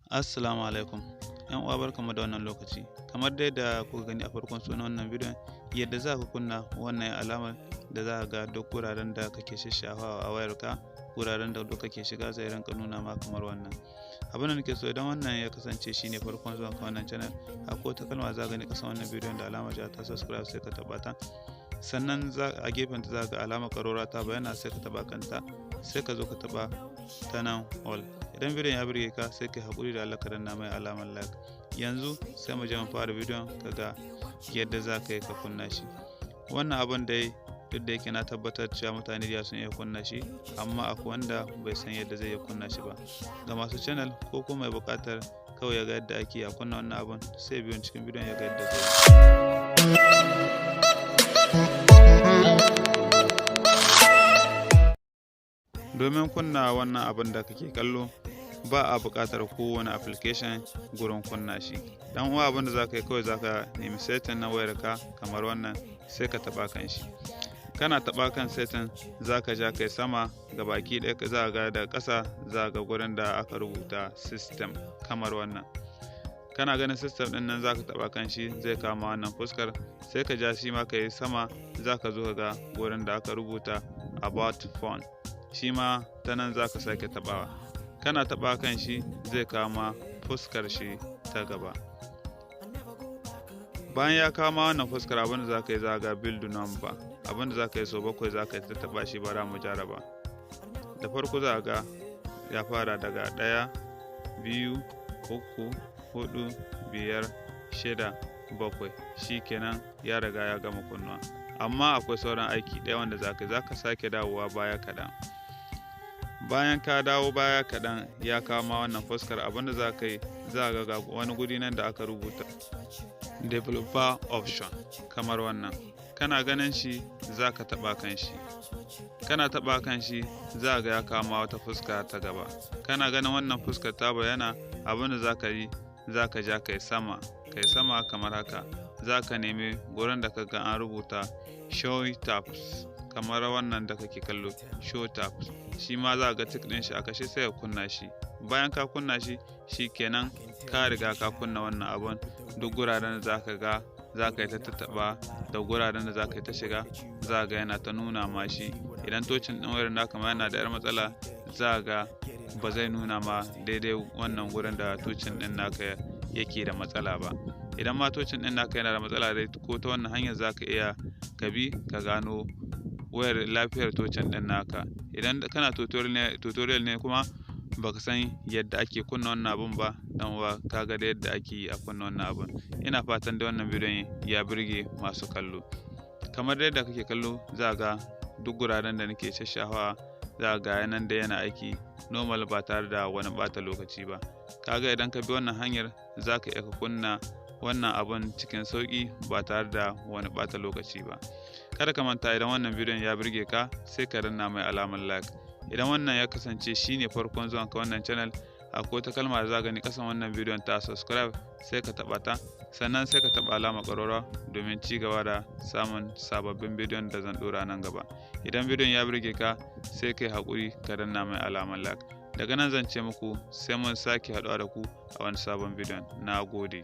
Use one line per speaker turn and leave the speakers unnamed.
Assalamu alaikum ‘yan uwa, barkanmu da wannan lokaci. Kamar dai da kuka gani a farkon sunan wannan bidiyon, yadda za ka kunna wannan alamar da za ka ga duk wuraren da kake shashshafawa a wayarka, wuraren da duk kake shiga zai rinƙa nuna ma kamar wannan. Abin da nake so, idan wannan ya kasance shine farkon zuwan ka wannan channel, akwai wata kalma za ka gani ƙasan wannan bidiyon da alamar ja ta subscribe, sai ka taɓa ta. Sannan a gefen ta za ka ga alamar ƙararrawa ta bayyana, sai ka taɓa kanta, sai ka zo ka taɓa ta nan all. Idan bidiyon ya burge ka, sai ka haƙuri da Allah ka danna mai alamar like. Yanzu sai mu je mu fara bidiyon, ka ga yadda za ka yi ka kunna shi. Wannan abun dai, duk da yake na tabbatar cewa mutane da sun iya kunna shi, amma akwai wanda bai san yadda zai iya kunna shi ba. Ga masu channel ko kuma mai buƙatar kawai ya ga yadda ake a kunna wannan abun, sai biyo cikin bidiyon ya ga yadda zai yi. Domin kunna wannan abun da kake kallo, ba a buƙatar kowane application gurin kunna shi. Dan uwa, abin da za ka yi kawai, za ka nemi setting na wayarka kamar wannan, sai ka taɓa kan shi. Kana taɓa kan setting, za ka ja kai sama ga baki ɗaya, za ga da ƙasa za ga gurin da aka rubuta system kamar wannan. Kana ganin system ɗin nan, za ka taɓa kan shi, zai kama wannan fuskar. Sai ka ja shi ma ka yi sama, za ka zo ka ga gurin da aka rubuta about phone. Shi ma ta nan za ka sake taɓawa. Kana taɓa kan shi, zai kama fuskar shi ta gaba. Bayan ya kama wannan fuskar, abin da za ka yi, za ga build number. Abin da za ka yi, sau bakwai za ka yi ta taɓa shi. Bara mu jaraba. Da farko za ga ya fara daga ɗaya, biyu, uku, huɗu, biyar, shida, bakwai. Shi kenan, ya riga ya gama kunnuwa. Amma akwai sauran aiki ɗaya wanda za ka yi. Za ka sake dawowa baya kaɗan. Bayan ka dawo baya kaɗan, ya kawo ma wannan fuskar. Abin da za ka yi, za ga wani guri nan da aka rubuta developer option kamar wannan. Kana ganin shi, za ka taɓa kan shi. Kana taɓa kan shi, za ga ya kawo ma wata fuska ta gaba. Kana ganin wannan fuskar ta bayyana, abin da za ka yi, za ka ja kai sama, kai sama kamar haka. Za ka nemi gurin da ka ga an rubuta show tabs kamar wannan da kake kallo, show tabs. Shi ma za ga tick ɗin shi a kashe, sai ka kunna shi. Bayan ka kunna shi, shi kenan, ka riga ka kunna wannan abun. Duk guraren da za ka ga za ka yi ta tattaɓa da guraren da za ka yi ta shiga, za ga yana ta nuna ma shi. Idan touching ɗin wayar naka ma yana da 'yar matsala, za ga ba zai nuna ma daidai wannan gurin da touching ɗin naka yake da matsala ba. Idan ma touching ɗin naka yana da matsala dai, ko ta wannan hanyar za ka iya ka bi ka gano wayar lafiyar touching ɗin naka. Idan kana tutorial ne kuma baka san yadda ake kunna wannan abun ba, dan uwa, ka ga da yadda ake yi a kunna wannan abun. Ina fatan da wannan bidiyon ya burge masu kallo. Kamar yadda kake kallo, za ga duk guraren da nake shashafawa, za ga nan da yana aiki normal ba tare da wani ɓata lokaci ba. Kaga idan ka bi wannan hanyar, za ka iya ka kunna wannan abun cikin sauƙi ba tare da wani ɓata lokaci ba. Kada ka manta, idan wannan bidiyon ya burge ka, sai ka danna mai alamar like. Idan wannan ya kasance shine farkon zuwan ka wannan channel, akwai wata kalma da za gani kasan wannan bidiyon ta subscribe, sai ka taɓa ta. Sannan sai ka taɓa alamar ƙararrawa domin ci gaba da samun sababbin bidiyon da zan ɗora nan gaba. Idan bidiyon ya burge ka, sai kai haƙuri ka danna mai alamar like. Daga nan zan ce muku sai mun sake haɗuwa da ku a wani sabon bidiyon. Na gode.